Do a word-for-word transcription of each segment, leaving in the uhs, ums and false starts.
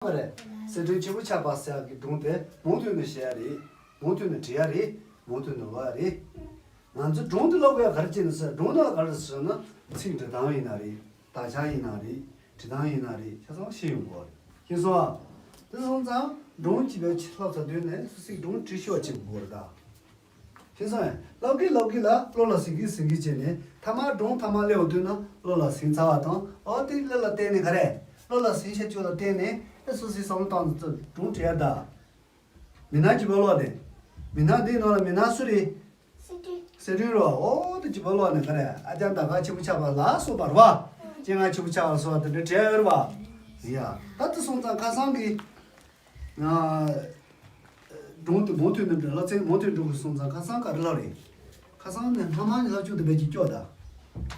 པ་རེད། གསལ་སྒྲོན་ཆེན་པོ་ཆགས་པ་ཟེར་ཡག་གི་སྒྲུང་དེ་མུ་མཐུད་ནས་བཤད་ཡ་རེད། མུ་མཐུད་ནས་འབྲི་ཡ་རེད། མུ་མཐུད་ནས་ཀློག་ཡ་རེད། ང་ཚོ་སྒྲུང་དེ་ཀློག་དགོས་ཡ་ག་རེ་བྱས་ནས་ཟེར། སྒྲུང་ནང་ལ་ག་རེ་ཟེར་ན་ཚིག་འབྲི་སྟངས་ཡིན་ན་རེད། དག་ཆ་ཡིན་ན་རེད། འབྲི་སྟངས་ཡིན་ན་རེད། ཆ་ཚང་ཤེས་ཡོང་དགོས་རེད། ཤེས་སོང་ཨ། དེ་སོང་ཙང་སྒྲུང་ཅིག་བལ་ཆེ་ལྷག་ཚར་དུས་ནས་སུ་ཞིག་སྒྲུང་འབྲི་ཤེས་པ་བྱེད་དགོས་རེད་ད། ཤེས་སོང་ཨ། ཀློག་གི་ཀློག་གི་ལ་བློ་ལ་ཟིན་གི་ཟིན་གི་བྱས་ནས་མཐའ་མ་སྒྲུང་མཐའ་མ་སླེབས་ཡོང་དུས་ན་བློ་ལ་ཟིན་ཚར་བ་དང་། ཨོ་དེ་བློ་ལ་བརྟེན་ནས་ག་རེ། བློ་ལ་ཟིན་ཤེས་རྒྱུ་ལ་བརྟེན་ནས་ཨེ་སུ་ཞིག་བསམ་བློ་བཏང་ནས་སྒྲུང་འབྲི་ཡ་ད། མི་སྣ་བརྗེ་པོ་ཀློག་ནས། མི་སྣ་འདིའི་ནང་ལ་མི་སྣ་སུ་རེད། གསལ་སྒྲོན་རོ། ཨོ་དེ་བརྗེ་པོ་ཀློག་ནས་ག་རེ། ཨ་ཅག་ད་ག་ཆེན་པོ་ཆགས་པ་ལ་སོགས་པ་རེད་བ། སྤྱན་སྔ་ཆེན་པོ་ཆགས་པ་ལ་སོགས་པ་དེ་འདྲ་བྲིས་ཡོད་རེད་བ། ཡ། ད་དེ་སོང་ཙང་ཁ་སང་གི་ང་སྒྲུང་དེ་མུ་མཐུད་ནས་འབྲི། སློབ་ཚན་མུ་མཐུད་འགྲོ་དགོས་སོང་ཙང་ཁ་སང་ག་རེ་ལབ་རེད། ཁ་སང་ནས་སྔ་མ་ནས་ལབ་ཆོག་དེ་བས་ཀྱི་སྐྱོ་ད།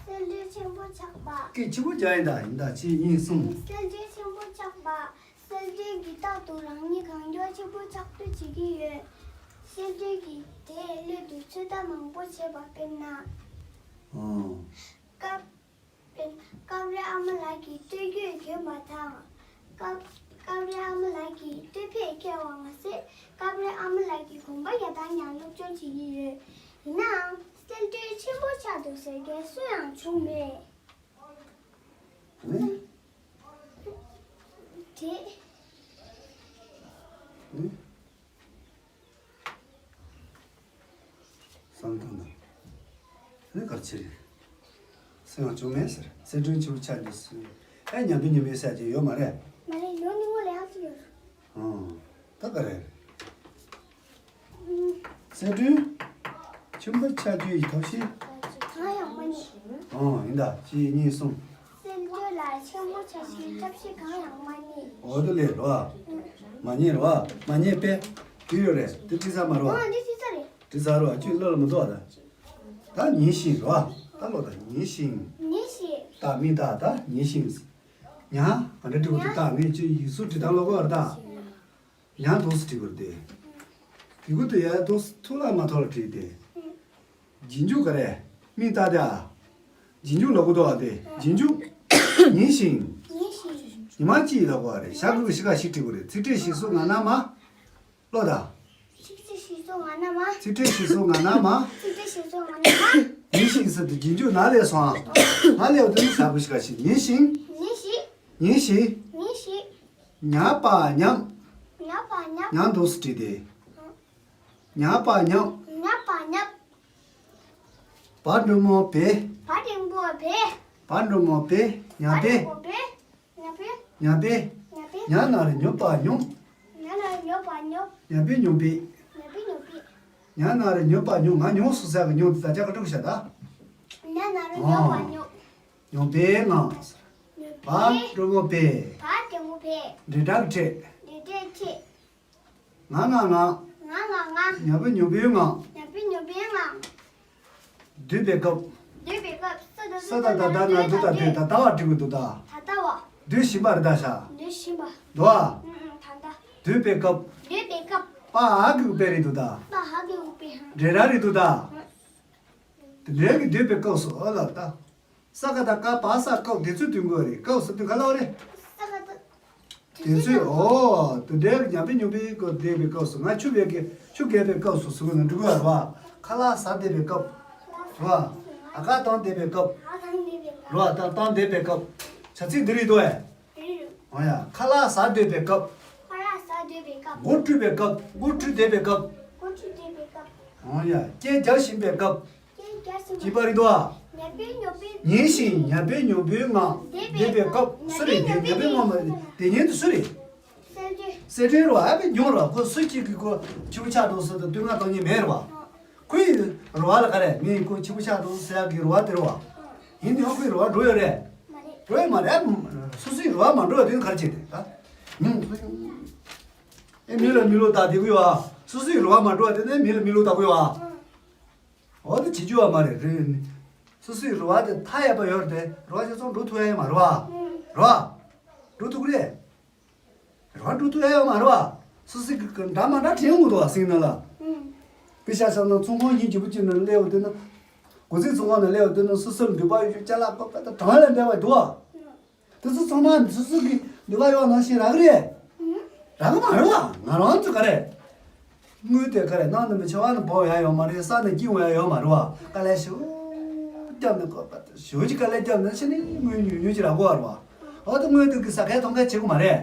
གསལ་སྒྲོན་ཆེན་པོ་ཆགས་པ། སྐད་ཆེན་པོ་རྒྱག་ཡིན་ད། ཡིན་ད། གཅིག་གཉིས་གསུམ། གསལ་སྒྲོན་ཆེན་པོ་ཆགས་པ། གསལ་སྒྲོན་གྱིས་རྟག་ཏུ་རང་ཉིད་གང་མགྱོགས་ཆེན་པོ་ཆགས་འདོད་བྱེད་ཀྱི་ཡོད། གསལ་སྒྲོན་གྱིས་དེའི་སླད་དུ་ཚོད་ལྟ་མང་པོ་བྱས་པ། དཔེར་ན། ཨང་། སྐབས། དཔེར་ན། སྐབས་རེ་ཨ་མ་ལགས་ཀྱི་སྟོད་གོས་གྱོན་པ་དང་། སྐབས། སྐབས་རེ་ཨ་མ་ལགས་ཀྱི་སྟོད་ཕད་བཀལ་བ་མ་ཟད། སྐབས་རེ་ཨ་མ་ལགས་ཀྱི་གོམ་པ་ཡར་དང་མར་སློབ་སྦྱོང་བྱེད་ཀྱི་ཡོད། ཡིན་ནའང་གསལ་སྒྲོན་ཆེན་པོ་ཆགས་འདུག་ཟེར་མཁན་སུ་ཡང་བྱུང་མེད། ཨེ། དེ། ཨེ། བསམ་བཏང་ན། ཨེ་ག་རེ་བྱེད་རེད། སུ་ཡང་བྱུང་མེད་ཟེར། གསལ་སྒྲོན་ཆེན་པོ་ཆགས་འདུག་ཟེར། ཨེ་ཉམས་པའི་ཉམས་པའི་ཟེར་གྱི་ཡོད་མ་རེད། མ་རེད། ལོ་ནི་སྔོན་ལ་ཡང་ཅིག་ཡོད། ཨང་། ད་ག་རེ་རེད། གསལ་སྒྲོན་ཆེན་པོ་ཆགས་རྒྱུ་ཡི་ཐབས་ཤེས། གང་ཡང་མ་རྙེད། ཨོ་ཡིན་ད། གཅིག་གཉིས་གསུམ། གསལ་སྒྲོན་ལ་ཆེན་པོ་ཆགས་རྒྱུའི་ཐབས་ཤེས་གང་ཡང་མ་རྙེད། ཨོ་དེ་ལས་རོ། མ་རྙེད་རོ། མ་རྙེད་པས་དེ་ཡོད་རེད། དེ་བྲིས་ཚར་མ་རོ། ཨོ་འདི་བྲིས་ཚར་རེད། བྲིས་ཚར་རོ། ཁྱོད་བློ་ལ་མི་འདུག་ད། ད་ཉིན་ཤིང་རོ། ད་ལོ་ད་ཉིན་ཤིང་། ཉིན་ཤིང་། ད་མི་ད་ད་ཉིན་ཤིང་། ཉ་ག་འདྲ་འབྲི་དགོས་འདུག་ད་ངས་ཁྱོད་ཡིག་གཟུགས་འབྲི་སྟངས་ཀློག་གི་ཡོད་རེད་ད། ཡང་འདུག་སེ་བྲིས་དགོས་རེད་དེ། དེ་གུ་དུ་ཡ་འདུག་སེ་ཐུགས་ལ་མ་ཐོགས་ལ་བྲིས་ཏེ། རྗེས་འཇུག་ག་རེ། མིང་བཏགས་ཏེ་ཨ། རྗེས་འཇུག་ལ་གུ་དོ་བ་དེ་རྗེས་འཇུག་ཉིན་ཤིང་། ཉིན་ཤིང་། ཉི་མ་གཅིག་ལ་གོ་བ་རེད། ཞག་དགུ་གི་ཤི་ཁ་ཤི་བྲིས་དགོས་རེད། ཚིག་ཕྲད་ཞིག་གསོ་ང་ན་མ། ཀློག་ད། ཚིག་ཕྲད་ཞིག་གསོ་ང་ན་མ། ཚིག་ཕྲད་ཞིག་གསོ་ང་ན་མ། ཚིག་ཕྲད་ཞིག་གསོ་ང་ན་མ། ཉིན་ཤིང་ཟེར་དུས་རྗེས་འཇུག་ན་ལས་སོང་ཨ། ན་ལས་བ་དུ་ནི་ཞག་དགུ་ཤི་ཁ་ཤི། ཉིན་ཤིང་། ཉིན་ཤིང་། ཉིན་ཤིང་། ཉིན་ཤིང་། ཉ་པ་ཉམས། ཉ་པ་ཉམས། ཉམས་འདུག་སེ་བྲིས་ཏེ། ཉ་པ་ཉམས། ཉ་པ་ཉམས། བ་འགྲེང་བུ་བེ། བ་འགྲེང་བུ་བེ། བ་འགྲེང་བུ་བེ། ཉ་བ་བེ། འགྲེང་བུ་བེ། ཉ་བེ། ཉ་བེ། ཉ་བེ། ཉ་ན་རོ་ཉོ་པ་ཉོམས། ཉ་ན་རོ་ཉོ་པ་ཉོམས། ཉ་བེ་ཉོམས་པེ། ཉ་བེ་ཉོམས་པེ། ཉ་ན་རོ་ཉོ་པ་ཉོམས། ང་ཉོམས་སོང་ཟེར་གི་ཉོམས་དེ་ད་ཆ་ག་འགྲོ་གི་ཤ་ད། ཉ་ན་རོ་ཉོ་པ་ཉོམས། ཉོམས་པེ་ངང་། ཉོམས་པེ། བ་འགྲེང་བུ་བེ། བ་འགྲེང་བུ་བེ། འབྲེལ་སྒྲ་གི་ཕྲད། འབྲེལ་སྒྲ་གི་ཕྲད། ང་ང་ང་། ང་ང་ང་། ཉ་བེ་ཉོམས་པེའི་ངང་། ཉ་བེ་ཉོམས་པེའི་ངང་། སྡོད་པའི་སྐབས། སྡོད་པའི་སྐབས། ས་ད་སྡོད་ད་ད་ན་འདོད་ད་སྡོད་ད་ད་བ་འབྲི་དགོས་འདུག་ད། ད་ལྟ་བ། སྡོད་བཞིན་པ་རེད་ད་ཤ། སྡོད་བཞིན་པ། འདུག་ཨ། ཨུ་ཨུ་ད་ལྟ། སྡོད་པའི་སྐབས། སྡོད་པའི་སྐབས། པ་འ་གི་དབུ་པའི་རེད་འདུག་ད། པ་འ་གི་དབུ་པའི་ཧ། འབྲེལ་སྒྲ་རེད་འདུག་ད། ཨུ། དེ་འདྲའི་གི་སྡོད་པའི་སྐབས་སུ་ཨ་ལ་ད། ས་ཀ་ད་ཀ་པ་ས་སྐབས་དེ་ཚོའི་དུས་འགོ་རེད། སྐབས་སུ་དུས་ག་ལ་བ་རེད། ས་ཀ་ད། དེ་ཚོས་ཨོ་དེ་འདྲའི་ཉ་བེ་ཉོམས་པེའི་སྐབས་བསྡད་པའི་སྐབས་སུ། ང་ཆུ་བེད་ཀྱི་ཆུ་བརྒལ་བའི་སྐབས་སུ་ཟེར་དགོས་ན་འགྲིག་གི་ཡོད་རེད་བ། ཁ་ལག་ཟ་བསྡད་པའི་སྐབས་རེད་བ། ཨ་ཀ་བཏང་བསྡད་པའི་སྐབས་རེད་བ། ད་བཏང་བསྡད་པའི་སྐབས་བྱ་ཚིག་འདི་རེད་འདུག་ཨེ། ཨོ་ཡ། ཁ་ལག་ཟ་སྡོད་པའི་སྐབས། ཁ་ལག་ཟ་སྡོད་པའི་སྐབས། མགོ་བཀྲུས་པའི་སྐབས། མགོ་བཀྲུས་བསྡད་པའི་སྐབས། མགོ་བཀྲུས་བསྡད་པའི་སྐབས། ཨོ་ཡ། སྐད་རྒྱག་བཞིན་པའི་སྐབས། སྐད་རྒྱག་བཞིན་པའི། གཅིག་པ་རེད་འདུག་ཨ། ཉ་བེ་ཉོམས་པེ། ཉིན་ཤིང་ཉ་བེ་ཉོམས་པེའི་ངང་བསྡད་པའི་སྐབས། སུ་རེད་དེ། ཉ་བེ་ངོ་མ་དེ་ཉིན་དུ་སུ་རེད། གསལ་སྒྲོན། གསལ་སྒྲོན་རེད་བ། ཨ་བེ་ཉོམས་རེད་བ། ཁོ་སུ་གཅིག་གིས་ཁོ་ཆུ་བོ་ཆགས་འགྲོ་ཟེར་དུས་སྟོད་ང་གཏོང་མཁན་མེད་རེད་བ། ཁོའི་རེ་བ་ལ་ག་རེ། ངས་ཁོ་ཆུ་བོ་ཆགས་འགྲོ་ཟེར་ཡག་གི་རེ་བ་དེ་རེད་བ། ཡིན་དུས་ཁོའི་རེ་བ་འགྲོ་ཡོད་རེད། མ་རེད། འགྲོ་ཡོད་མ་རེད། སོ་སོའི་རེ་བ་མ་འགྲོ་ཡ་དེ་ག་རེ་བྱེད་དེ་ད། ཉུང་སོ་ཉུང་། ཨེ་མི་ལ་མི་ལོ་ད་དེ་གུ་ཡོད་ཨ། སོ་སོའི་རེ་བ་མ་འགྲོ་ཡ་དེ་ནས་མི་ལ་མི་ལོ་ད་གུ་ཡོད་ཨ། འོ་དེ་བྱེད་རྒྱུ་བ་མ་རེད། རེད། སོ་སོའི་རེ་བ་དེ་མཐའ་ཡས་པ་ཡོད་རེད་དེ། རེ་བ་ཆ་ཚང་འགྲོ་ཐུབ་ཡ་ཡོད་མ་རེད་བ། རེད་བ། འགྲོ་ཐུབ་ཀྱི་རེད། རེ་བ་འགྲོ་ཐུབ་ཡ་ཡོད་མ་རེད་བ། སོ་སོའི་གི་འདྲ་མ་འདྲ་དྲན་ཡོང་གི་འདུག་བ། སེམས་ནང་ལ། ཨུམ། དཔེ་ཆ་བཞག་ན་ཚོང་ཁང་ཡིན་རྒྱུ་བུ་ཅིག་ནང་སླེབས་པ་དེ་ན། སྒོ་རྩིས་ཚོང་ཁང་ནང་སླེབས་པ་དེ་ན་སོ་སོར་འདོད་པ་ཡོད་རྒྱུ་ཅ་ལག་པ་པ་དང་གྲངས་ལས་འདས་པ་འདུག་བ། ཨུམ། དེ་ཚོ་ཚང་མ་སོ་སོ་གི་འདོད་པ་ཡོད་ནང་བཞིན་རག་གི་རེད། རག་གི་མ་རེད་བ། ང་རང་ཚོ་ག་རེ། དངུལ་དེ་ག་རེ་གནམ་ནས་མི་ཆེ་བ་ནས་འབབ་ཡ་ཡོད་མ་རེད། ས་ནས་སྐྱེ་འོང་ཡ་ཡོད་མ་རེད་བ། དཀའ་ལས་ཞེ་པོ་བརྒྱབ་ནས་བཀོད་པ་ཞེ་པོ་ཅིག་དཀའ་ལས་བརྒྱབ་ནས་ཕྱིན་ནས་དངུལ་ཉུང་ཉུང་ཅིག་རག་གོ་བ་རེད་བ། འོ་དེ་དངུལ་དེ་གི་ཟ་མཁན་འཐུང་མཁན་བྱེད་དགོས་མ་རེད།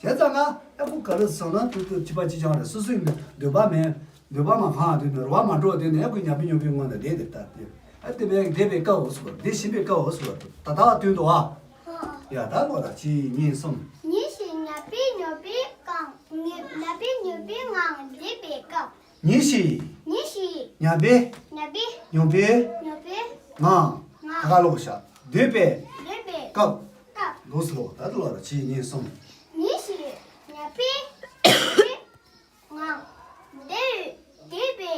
བྱས་ཙང་ང་ཨ་ཁུ་ག་རེ་སོང་ན་དུ་དུ་ཅི་པ་ཅི་ཅང་རེད། སོ་སོའི་འདོད་པ་མེད། འདོད་པ་མ་ཁེངས་དུས་ནས་རེ་བ་མ་འགྲོ་དུས་ནས་ཨ་ཁུ་ཉམས་པའི་མྱོང་པའི་ངང་ནས་བསྡད་དེ་ལྟ་དེ། ཨ་དེ་བས་བསྡད་པའི་སྐབས་འོ་སོ་བསྡད་བཞིན་པའི་སྐབས་འོ་སོ་ད་ལྟ་བ་སྟོན་དུ་ཨ། ཡ་ད་ལོ་ད་གཅིག་གཉིས་གསུམ། ཉིན་ཞིག་ཉ་པའི་ཉོ་པའི་ངང་ཉ་པའི་ཉོ་པའི་ངང་བསྡད་པའི་སྐབས། ཉིན་ཞིག་ཉིན་ཞིག་ཉ་པའི་ཉ་པའི་ཉོ་པའི་ཉོ་པའི་ངང་ངང་ད་ག་ལོག་བཞག་བསྡད་པའི་བསྡད་པའི་སྐབས། སྐབས། ལོ་སོ་ད་ལོ་ད་གཅིག་གཉིས་གསུམ། ཉིན་ཞིག་ཉ་པའི་ཉོ་པའི་ངང་བསྡད་བསྡད་པའི་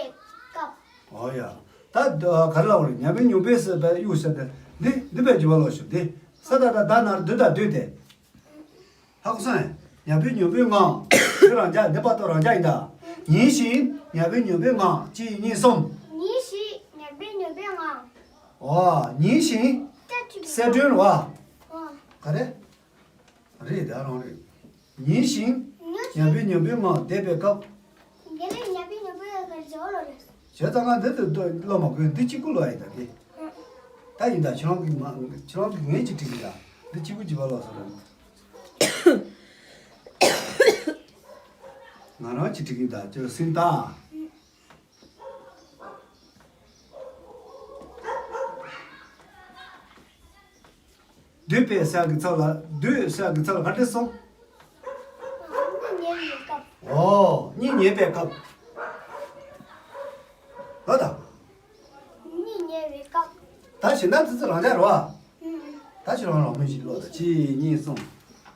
སྐབས། ཨོ་ཡ། ད་ག་རེ་ལབ་རེད། ཉ་པའི་ཉོ་པའི་ཟེར་བའི་གཡུག་ཟེར་ཏེ་འདི་འདི་བས་བརྗོད་པ་ལོ་ཞུ་འདི་ས་ད་ད་ད་ནར་འདི་ད་འདོད་དེ། ཧ་གོ་སོང་ངས། ཉ་པའི་ཉོ་པའི་ངང་། འདི་རང་འཇགས་འདི་པ་ཏོ་རང་འཇགས་ཡིན་ད། ཉིན་ཞིག་ཉ་པའི་ཉོ་པའི་ངང་གཅིག་གཉིས་གསུམ། ཉིན་ཞིག་ཉ་པའི་ཉོ་པའི་ངང་། ཨོ་ཉིན་ཞིག་གསལ་སྒྲོན་རེད་བ། ག་རེ། རེད་ད་རང་རེད། ཉིན་ཞིག་ཉ་པའི་ཉོ་པའི་ངང་བསྡད་པའི་སྐབས། དེ་ནས་ཉ་པའི་ཉོ་པའི་ངང་ག་རེ་བྱེད་ལོ་རེད། བྱས་ཙང་ང་འདི་ལྟར་ལྟོས་ལོ་མ་དགོས་འདི་གཅིག་པུ་ལོ་ཡིན་ད་དེ། ད་ཡིན་ད་ཁྱེད་རང་གི་མ་ཁྱེད་རང་གི་ངས་ཅིག་བྲིས་གི་ད་འདི་གཅིག་པུ་བྱེད་པ་ལོ་ཟེར་རོ། ང་རང་ཅིག་བྲིས་གི་ད་ཅོ་སིན་ད། སྡོད་པའི་ས་གི་ཚབ་ལ་སྡོད་ས་གི་ཚབ་ལ་ག་འདྲ་སོང་། གཉིད་ཉལ་བའི་སྐབས། ཨོ་གཉིད་ཉལ་བའི་སྐབས། ལོ་ད། གཉིད་ཉལ་བའི་སྐབས། ད་བྱེད་ན་ཙི་ཙི་རང་འཇགས་རོ། ད་ཁྱེད་རང་རང་མོས་ཤིག་ལོ་ད་གཅིག་གཉིས་གསུམ།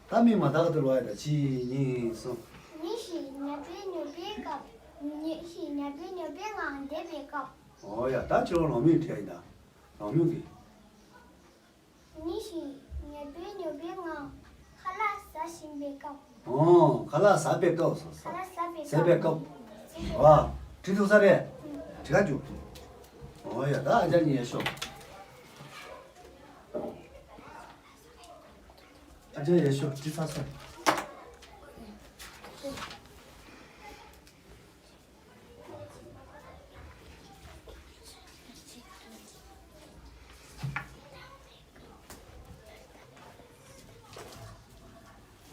ད་མིག་མ་བལྟ་ག་དུ་ལོ་ཡ་ད་གཅིག་གཉིས་གསུམ། ཉིན་ཞིག་ཉ་པའི་ཉོ་པའི་སྐབས། ཉིན་ཞིག་ཉ་པའི་ཉོ་པའི་ངང་བསྡད་པའི་སྐབས། ཨོ་ཡ་ད་ཁྱེད་རང་རང་མོས་བྲིས་ཡ་ཡིན་ད། རང་མོས་ཀྱི། ཉིན་ཞིག་ཉ་པའི་ཉོ་པའི་ངང་ཁ་ལག་ཟ་བཞིན་པའི་སྐབས། ཨོ་ཁ་ལག་ཟ་བའི་སྐབས་སོ་སོ། ཁ་ལག་ཟ་བའི་ཟ་བའི་སྐབས། སྐབས། ཨ་བྲིས་ཐུབ་ས་རེད། བྲིས་ཁ་རྒྱུགས། ཨོ་ཡ་ད་ཨ་ཅག་གཉིས་ཡ་ཤོག་ཨ་ཅག་ཡ་ཤོག་བྲིས་ཚར་སོང་།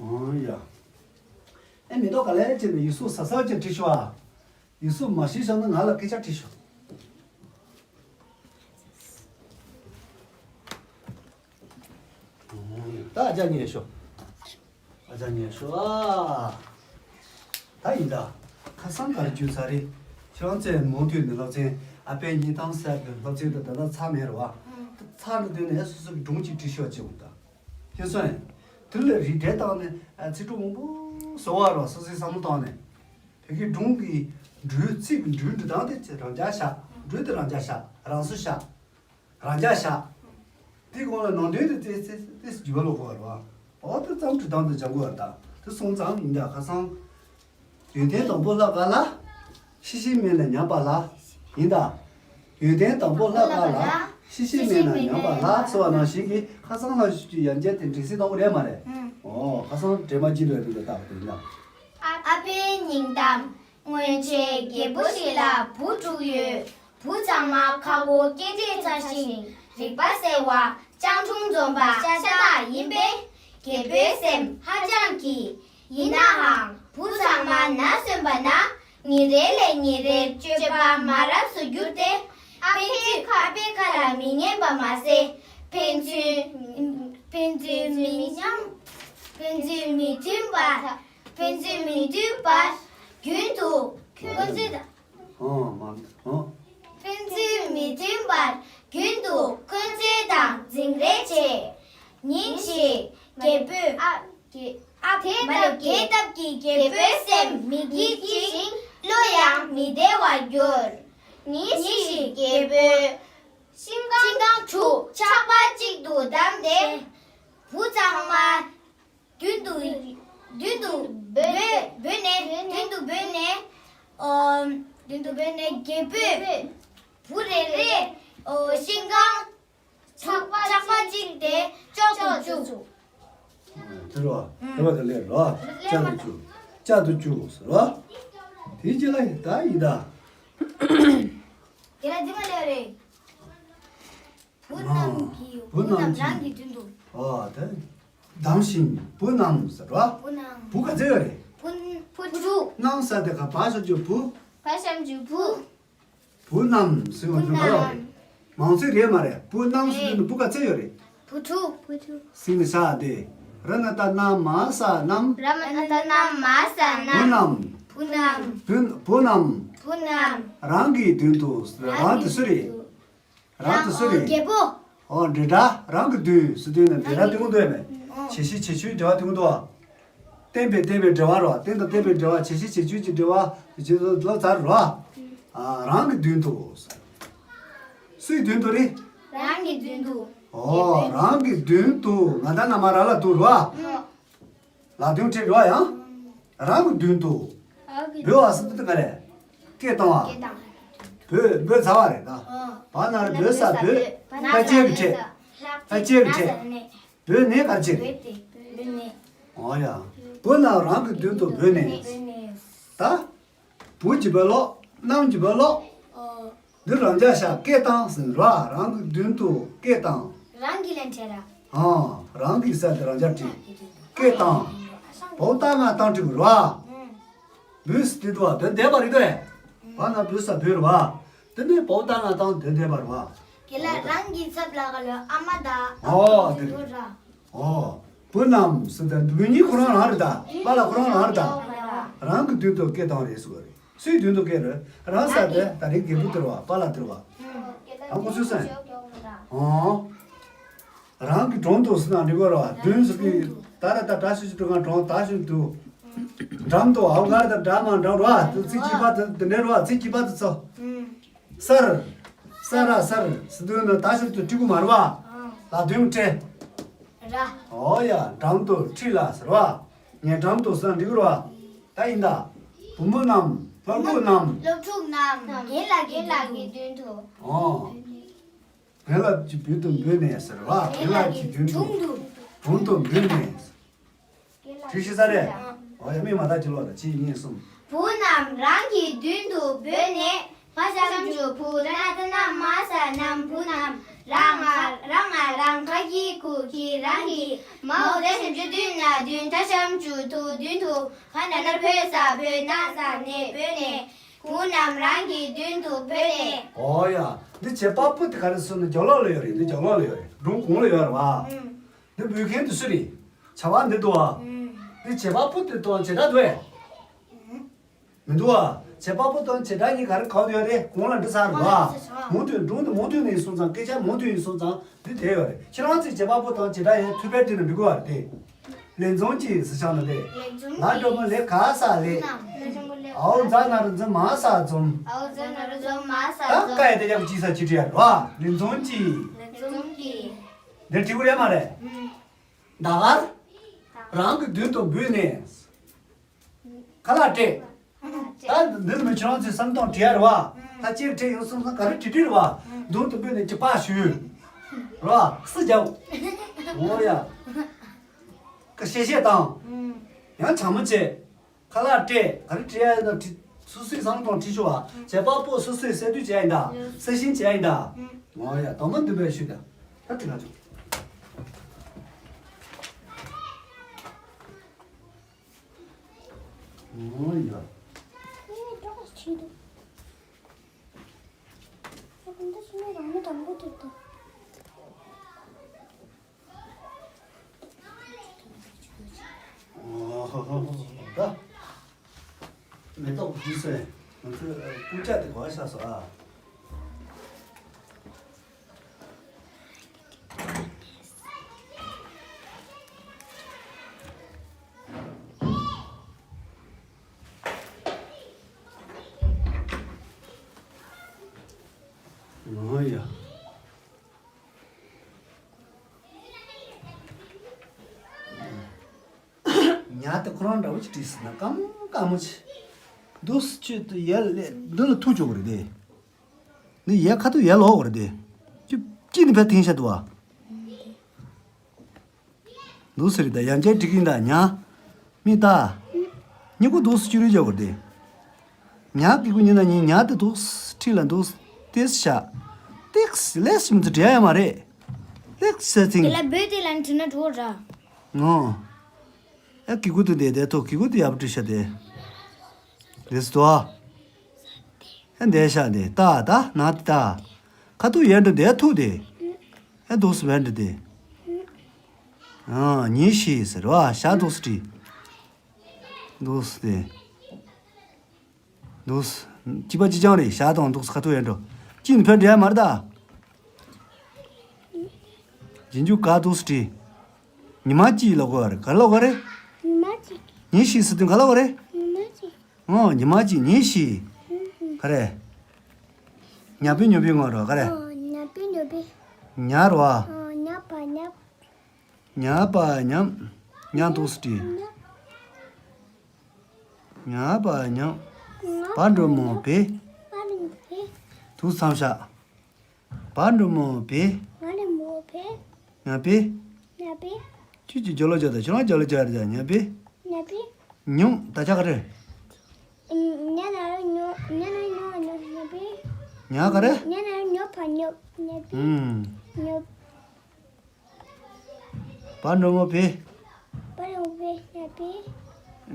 ཨོ་ཡ། ཨེ་མེ་ཏོག་ག་ལེ་ཅེ་ནི་ཡུ་སུ་ས་ས་ཅེ་བྲིས་ཤོག་ཨ། ཡུ་སུ་མ་ཤི་ཤོག་ན་ང་ལ་སྐད་ཆ་བྲིས་ཤོག་ད་ཨ་ཅག་ཉལ་ཤོག་ཨ་ཅག་ཉལ་ཤོག་ཨ། ད་ཡིན་ད། ཁ་སང་གར་རྒྱུ་ཚ་རེད། ཁྱེད་རང་ཚོས་མུ་མཐུད་ནས་སློབ་ཚན་ཨ་ཕའི་སྙིང་གཏམ་ཟེར་གི་སློབ་ཚན་དུ་ད་ལྟ་ཚར་མེད་རེད་བ། ཚར་ནས་དུས་ནས་སོ་སོ་གི་སྒྲུང་གཅིག་བྲིས་ཤོག་ཅེས་འོང་ད། ཁྱེད་སོང་ཡིན། དུས་ལ་རིགས་འགྲེ་བཏང་ནས་ཨ་ཚིག་གྲོགས་མང་པོ་བཟོ་བ་རེད་བ། སོ་སོའི་བསམ་བློ་བཏང་ནས། བོད་ཀྱི་སྒྲུང་གི་འབྲུའི་ཚིག་འབྲུའི་འབྲི་སྟངས་དེ་རང་འཇགས་བཞག་འབྲུ་དེ་རང་འཇགས་བཞག་རང་སོ་བཞག་རང་འཇགས་བཞག་དེའི་གོང་ལ་ནང་དོན་དེ་ཏེ་ཏེ་ཏེ་འགྱུར་བ་ལོག་གོ་བ་རེད་བ། འོ་དེ་ཙམ་འབྲི་སྟངས་དེ་སྦྱང་དགོས་བ་རེད་ད། དེ་སོང་ཙང་ཡིན་ད་ཁ་སང་། ཡོན་ཏན་དང་པོ་བསླབ་པ་ལ། ཤེས་བཞིན་མེད་ན་ཉམས་པ་ལ། ཡིན་ད། ཡོན་ཏན་དང་པོ་བསླབ་པ་ལ། ཤེས་བཞིན་མེད་ན་ཉམས་པ་ལ་ཟེར་བ་ནང་བཞིན་གྱི་ཁ་སང་ལ་ཞུ་རྒྱུ་ཡན་ཆད་དེ་འགྲིག་སྲིད་གཏོང་གི་རེད་མ་རེད། ཨོ་ཁ་སང་འདྲེས་མ་བགྱིས་འདུག་དེ་འདྲ་བཏགས་པ་དེ་ཡིན་ད། ཨ་ཕའི་སྙིང་གཏམ། སྔོན་ཆད་རྒད་པོ་ཞིག་ལ་བུ་དྲུག་ཡོད། བུ་ཚང་མ་ཁ་སྒོ་སྐྱེ་འབྲས་ཚ་ཞིང་རིག་པ་གསལ་བ་སྤྱང་གྲུང་འཛོམས་པ་ཤ་སྟག་ཡིན་པས་རྒད་པོའི་སེམས་ཧ་ཅང་སྐྱིད། ཡིན་ནའང་བུ་ཚང་མ་ནར་སོན་པ་ན་ཉིན་རེ་ལས་ཉིན་རེར་སྤྱོད་པ་མ་རབས་སུ་གྱུར་ཏེ་ཨ་ཕའི་ཁ་ཨ་ཕའི་ཁ་ལ་མི་ཉན་པ་མ་ཟད་ཕན་ཚུན་ཕན་ཚུན་མི་མཉམ་ཕན་ཚུན་མི་མཐུན་པ། ཕན་ཚུན་མི་མཐུན་པར་རྒྱུན་དུ་འཁོན་འཛིན་དང་། ཨང་མ་ཨང་། ཕན་ཚུན་མི་མཐུན་པར་རྒྱུན་དུ་འཁོན་འཛིན་དང་འཛིང་རེས་བྱེད། ཉིན་ཞིག་རྒད་པོས་ཨ་ཨ་དེ་མ་རེད་རྒྱས་སྟབས་ཀྱིས་རྒད་པོའི་སེམས་མི་སྐྱིད་ཅིང་བློ་ཡང་མི་བདེ་བར་གྱུར། ཉིན་ཞིག་རྒད་པོས་ཤིང་རྐང་ཤིང་རྐང་དྲུག་ཆག་པ་གཅིག་ཏུ་བསྡམས་ཏེ་བུ་ཚང་མ། མདུན་དུ། མདུན་དུ་བོས། བོས་ནས། མདུན་དུ་བོས་ནས། ཨོ། མདུན་དུ་བོས་ནས་རྒད་པོས། བུ་རེ་རེ། ཨོ། ཤིང་རྐང་། ཆག་པ་ཆག་པ་གཅིག་དེ་གཅོག་ཏུ་བཅུག་དེ་རོ། དེ་བ་དེ་ལས་རོ། བཅའ་དུ་བཅུག་བཅའ་དུ་བཅུག་ཟེར་རོ། དེའི་རྗེས་ལ་ཡི་ད་ཡི་ད། དེ་ལ་འདི་མ་ལས་རེད། བུ་རྣམས་ཀྱིས། བུ་རྣམས་རང་གི་མདུན་དུ། ཨོ་དེ། བདམས་ཤིང་བུ་རྣམས་ཟེར་རོ། བུ་རྣམས། བུ་ག་ཚོད་ཡོད་རེད། བུ། བུ་དྲུག་རྣམས་ཟེར་དེ་ག་བ་ཤ་རྒྱུ་བུ། བ་ཤ་རྒྱུ་བུ། བུ་རྣམས་ཟེར་བ་དེ་ག་རེད། མང་ཚིག་རེད་མ་རེད། བུ་རྣམས་ཟེར་དུས་ནི་བུ་ག་ཚོད་ཡོད་རེད། བུ་དྲུག་བུ་དྲུག་སིང་ནི་ཤ་དེ། ར་ན་ཏ་ན་མ་ས་རྣམས། ར་མ་ན་ཏ་ན་མ་ས་བུ་རྣམས། རྣམས། བུ་རྣམས། བུ། བུ་རྣམས། བུ་རྣམས། རང་གི་མདུན་དུ། རང་དེ་སུ་རེད། རང་དེ་སུ་རེད། རྒྱལ་པོ། ཨོ་འབྲེལ་སྒྲ་རང་གི་མདུན་ཟེར་དུས་ནི་འབྲེལ་སྒྲ་དེ་མོ་འདུག་ཡ་མེད། བྱེད་ཤེས་བྱེད་ཆོས་འབྲེལ་བ་དེ་མོ་འདུག་བ། རྟེན་པའི་རྟེན་པའི་འབྲེལ་བ་རོ། རྟེན་དང་རྟེན་པའི་འབྲེལ་བ། བྱེད་ཤེས་བྱེད་ཆོས་ཀྱི་འབྲེལ་བ་དེ་བྱེད་དུ་ལོ་ཚར་རོ། ཨ་རང་གི་མདུན་དུ། སུའི་མདུན་དུ་རེད། རང་གི་མདུན་དུ། ཨོ་རང་གི་མདུན་དུ་ང་ད་ན་མ་ར་ལ་དུ་རོ། ལ་དོན་ཁྲིད་རོ་ཡང་། རང་གི་མདུན་དུ། འབོད་བ་སུ་དུ་ག་རེ། སྐད་བཏང་བ། སྐད་བཏང་། འབོད་འབོད་ཚར་བ་རེད་ད། བ་ན་རེ་འབོད་ས་འབོད། ཕ་སྐྱེས་ཀྱི་ཕྲད། ཕ་སྐྱེས་ཀྱི་ཕྲད། འབོད་ནས་ག་རེ་བྱེད་རེད། འོ་ཡ། བུ་ན་རང་གི་མདུན་དུ་འབོད་ནས། ད། བུ་གྱི་བུ་ལོག་རྣམས་ཀྱི་བུ་ལོག་འདི་རང་འཇགས་བཞག་སྐད་བཏང་ཟེར་ར། རང་གི་མདུན་དུ་སྐད་བཏང་། རང་གི་ལན་བྲིས་ར། ཨང་། རང་གི་ས་དེ་རང་འཇགས་བྲིས། སྐད་བཏང་། བོ་ད་ང་བཏང་བྲིས་ར། འབུས་དེ་དུ་བ་དོན་བསྡད་པ་རེད་དོ། བ་ན་འབུས་ས་འབུས་ར་བ། དེ་ནས་བོ་ད་ང་བཏང་དོན་བསྡད་པ་ར་བ། དེ་ལ་རང་གི་ཚབ་ལ་ག་ལོ་ཨ་མ་ད་ཨ་ཨོ་ཁུ་དེ་དེ་ར། ཨོ། བུ་རྣམས་ཟེར་ད་བུ་གཉིས་ཁོ་རང་རང་རེད་ད། པཱ་ལགས་ཁོ་རང་རང་རེད་ད། རང་གི་མདུན་དུ་སྐད་བཏང་རེད་ཟེར་བ་རེད། སུའི་མདུན་དུ་སྐད་རེད། རང་ས་དེ་ད་རེས་རྒད་པོ་དེ་རེད་བ། པཱ་ལགས་དེ་རེད་བ། རང་ཁོ་ཚོའི་སེམས། ཨོ། རང་གི་དྲུང་དུ་ཟེར་ན་འགྲིག་གི་རེད་བ། མདུན་ཟེར་གི་ད་ར་ད་དྲ་ཞིག་ཅིག་དྲུང་ང་དྲུང་ད་ཞིག་ཏུ། འགྲམ་དུ་ཨའུ་གར་ད་དྲ་མ་འགྲམ་རེད་བ། དེ་ཚིག་གཅིག་པ་དེ་དེ་འདྲ་རེད་བ། ཚིག་གཅིག་པ་དེ་ཚོ། སར། ས་ར་སར་ཟེར་དུས་ནི་ད་ཞིག་ཏུ་ཁྲིད་གི་མ་རེད་བ། ལ་དོན་ཁྲིད། ར། ཨོ་ཡ་འགྲམ་དུ་ཁྲིད་ལ་ཟེར་བ། ངའི་འགྲམ་དུ་ཟེར་ན་འགྲིག་གི་རེད་བ། ད་ཡིན་ད། བུ་མོ་རྣམས་སློབ་ཕྲུག་རྣམས། སློབ་ཕྲུག་རྣམས་རྒན་ལགས་ཀྱི་མདུན་དུ། ཨོ། རྒན་ལགས་ཀྱི་མདུན་དུ་འབོད་ནས་ཟེར་བ། རྒན་ལགས་ཀྱི་མདུན་དུ། དྲུང་དུ་འབོད་ནས། བྲིས་ཤེས་ས་རེད། འོ་ཡ་མི་མ་དག་གི་ལོག་ལ་གཅིག་གཉིས་གསུམ། བུ་རྣམས་རང་གི་མདུན་དུ་འབོད་ནས། ཕ་ཤམ་ཇུ་བུ་ར་ཏ་ན་མ་ས་རྣམས། བུ་རྣམས་རང་ང་རང་ང་རང་ཁ་གི་གུ་གི་རང་གི་མའོ་ཏ་ཤམ་ཇུ་མདུན་ན་མདུན་ད་ཤམ་ཇུ་དུ་མདུན་དུ། ཕ་ན་ན་བོད་ས་བོད་ན་ས་ནས་བོད་ནས། བུ་རྣམས་རང་གི་མདུན་དུ་བོད་ནས། འོ་ཡ། འདི་བྱེད་པ་པོ་དེ་ག་རེ་ཟེར་ན་རྒྱབ་ལོགས་ལ་ཡོད་རེད། འདི་རྒྱབ་ལོགས་ལ་ཡོད་རེད། སྒྲུང་གོང་ལ་ཡོད་རེད་བ། འདི་འབོད་མཁན་དེ་སུ་རེད། བྱ་བ་འདི་འདུག་བ། འདི་བྱེད་པ་པོ་དེ་དང་བྱེད་སྒྲ་འདུག་བས། མི་འདུག་བ། བྱེད་པ་པོ་དང་བྱེད་སྒྲ་གཉིས་ག་རེ་ག་བ་ཡོད་རེད། གོང་ལ་འདི་ཚར་འདུག་བ། མུ་མཐུད་སྒྲུང་དེ་མུ་མཐུད་ནས་ཡིན་སོང་ཙང་། སྐད་ཆ་མུ་མཐུད་ཡིན་སོང་ཙང་འདི་དེ་ཡོད་རེད། ཁྱེད་རང་ཚོས་བྱེད་པ་པོ་དང་བྱེད་སྒྲ་ཡང་མཐུད་པའི་སྒྲ་ནས་འབྲི་དགོས་བ་རེད་དེ། ལས་འཛོམས་ཀྱིས་ཟེར་ཆགས་ན་དེ། ལས་འཛོམས་ལ་ཀྱིས། འགྲོ་མོ་ལས་ག་ས་ལས། ལས་འཛོམས་ལས། ཨའོ་ཛ་ན་རོ་འཛོམས་མ་ས་འཛོམས། ཨའོ་ཛ་ན་རོ་འཛོམས་མ་ས་ད་འཛོམས། ཀ་ཡ་དེ་ཡག་ཅི་ས་ཅི་བྲིས་ཡ་རོ། ལས་འཛོམས་ཀྱིས། ལས་འཛོམས་ཀྱིས། འདིར་བྲིས་དགོས་རེད་མ་རེད། ད་གར། རང་གི་མདུན་དུ་འབུད་ནས། ཁ་ལག་སྤྲད། ད་འདིར་མི་ཁྱོད་རང་ཚོས་བསམ་སྟངས་བྲིས་ཡ་རེད་བ། ད་ཅིག་བྲིས་ཡོང་སོང་ཙང་ག་རེ་བྲིས་བྲིས་རེད་བ། མདུན་དུ་འབུད་ནས་ཀྱི་པ་ཞུས། རེད་བ། སུ་རྒྱབ། འོ་ཡ། ཀ་བཤད་བཤད་བཏང་། ཡང་བྱ་མོ་བྱས། ཁ་ལག་སྤྲད། ག་རེ་བྲིས་ཡ་ཡིན་ན་བྲིས། སོ་སོའི་བསམ་སྟངས་བྲིས་ཆོག་བ། བྱེད་པ་པོ་སོ་སོས་གསལ་སྟོན་བྱས་ཡིན་ད། གསལ་ཤིང་བྱས་ཡིན་ད། འོ་ཡ། དང་པོ་འདི་འབད་ཞུས་ད། ད་བྲིས་ན་ཆོག་འོ་ཡ། ཨེ་འདྲ་བ་ཞིག་འདུག་ཨ་ཁུ་འདི་སུ་ནས་རང་མི་དང་པོ་དེ་ལྟ། འོ་ཧོ་ཧོ་ཧོ། ད་མེ་ཏོག་འདི་སོས། ང་ཚོས་རྐུབ་ཀྱག་དེ་གོ་བ་ཤ་སོ་ཨ། འོ་ཡ། ཉ་དེ་ཁོ་རང་འདྲ་བོ་ཅིག་བྲིས་ཟིན་ན་དཀའ་མོ་དཀའ་མོ་ཅིག་འདུག་སེ་ཅིག་ཏུ་ཡལ་ལེ་འདི་ལ་ཐུག་ཆོག་གི་རེད་དེ། འདི་ཡལ་ཁ་ཐུག་ཡལ་ལོག་གི་རེད་དེ། ཅི་ཅི་ནི་བས་དེང་ཤ་འདུག་བ། འདུག་ཟེར་ད་ཡང་བསྐྱར་འགྲིག་གིན་ད་ཉ། མི་ད། མྱི་གུ་འདུག་སུ་ཅི་རུ་རྒྱག་དགོས་ཏེ། ཉ་གི་གུ་ཉི་ན་ཉི་ཉ་དེ་འདུག་ཁྲི་ལ་འདུག་ཏེས་ཤ། ཏེགས་ལེགས་ཤིམ་དུ་འབྲེལ་ཡ་མ་རེད། ལེགས་ཤ་ཚིང་། དེ་ལ་བོད་དེ་ལ་འབྲི་ན་འགྲོ་ར། ངོ་། ཨ་གི་གུ་དུ་དེ་དེ་ཐོ་གི་གུ་དུ་ཡབ་བྲི་ཤ་དེ། རེས་དོ། ཨ་འདས་ཤ་དེ་ཏ་ཏ་ན་ཏ། ཁ་ཐུག་ཡན་འགྲོ་དེ་ཐུག་དེ། ཨ་འདུག་སུ་བན་འགྲོ་དེ། ཨ་ཉི་ཤི་ཟེར་བ་ཤ་འདུག་སུ་བྲི། འདུག་སུ་དེ། འདུག་སུ། གཅིག་པ་གཅིག་རྐྱང་རེད་ཤ་དང་འདུག་སུ་ཁ་ཐུག་ཡན་འགྲོ། གཅིག་ནི་ཕན་འབྲས་མར་ད། རྗེས་འཇུག་ག་འདུག་སུ་བྲི། ཉི་མ་གཅིག་ལོག་གོ་རེད་ག་ལོག་གོ་རེད། ཉི་མ་གཅིག་ཉི་ཤི་སུ་དུ་ག་ལོག་གོ་རེད། ཉི་མ་གཅིག་ཨོ་ཉི་མ་གཅིག་ཉི་ཤི། ག་རེད། ཉ་པི་ཉོ་པི་ངོ་རོ་ག་རེད། ཨོ་ཉ་པི་ཉོ་པི། ཉ་རོ། ཨོ་ཉ་པ་ཉ། ཉ་པ་ཉམ། ཉ་འདུག་སུ་བྲི། ཉ། ཉ་པ་ཉམ། ཉ་བ་འགྲོ་མོ་བེ། བ་འགྲོ་མོ་བེ། དུ་མཚམས་བཞག་བ་འགྲོ་མོ་བེ། བ་འགྲོ་མོ་བེ། ཉ་པེ། ཉ་པེ། ཁྱོད་ཀྱིས་ཇོ་ལོ་ཇོ་དང་ཁྱོད་རང་ཇོ་ལོ་ཇོ་རེད་ཉ་པེ། ཉ་པེ། ཉུང་ད་ཆ་ག་རེ། ཉ་ན་རོ་ཉོ། ཉ་ན་ཉོ་ཉོ་ཉ་པེ། ཉ་ག་རེ། ཉ་ན་རོ་ཉོ་ཕ་ཉོ་ཉ་པེ། ཨུམ། ཉོ། བ་འགྲོ་མོ་བེ། བ་འགྲོ་མོ་བེ་ཉ་པེ།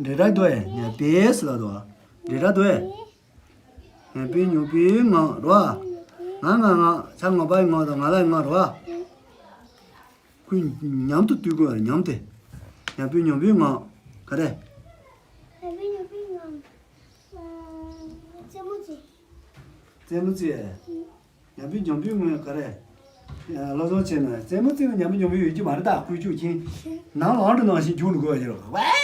འདྲེ་ར་དོ་ཨེ་ཉ་པེ་སི་ལ་དོ། འདྲེ་ར་དོ་ཨེ། ཉ་པེ་ཉོ་པེ་ང་རོ། ང་ང་ང་ཆ་ང་པའི་ང་དང་ང་ལ་ང་རོ། ཁོས་ཉམ་དུ་བཏུས་དགོས་ཉམ་དེ། ཉ་པེ་ཉོ་པེ་ང་ག་རེ། ཉ་པེ་ཉོ་པེ་ང་། རྩེད་མོ་རྩེ། རྩེད་མོ་རྩེ། ཉམས་པའི་ཉམས་པའི་ངོས་ག་རེ། བློ་བཟང་ཆེ་ན་རྩེད་མོ་རྩེ་ན་ཉམས་པའི་ཉམས་པའི་ཡོད་ཀྱི་མ་རེད་ད་ཁུལ་ཆུ་ཆེན། ནང་ལ་ཨང་དུ་ནང་བཞིན་རྒྱུག་འགྲོ་དགོས་ཡོད་རེད།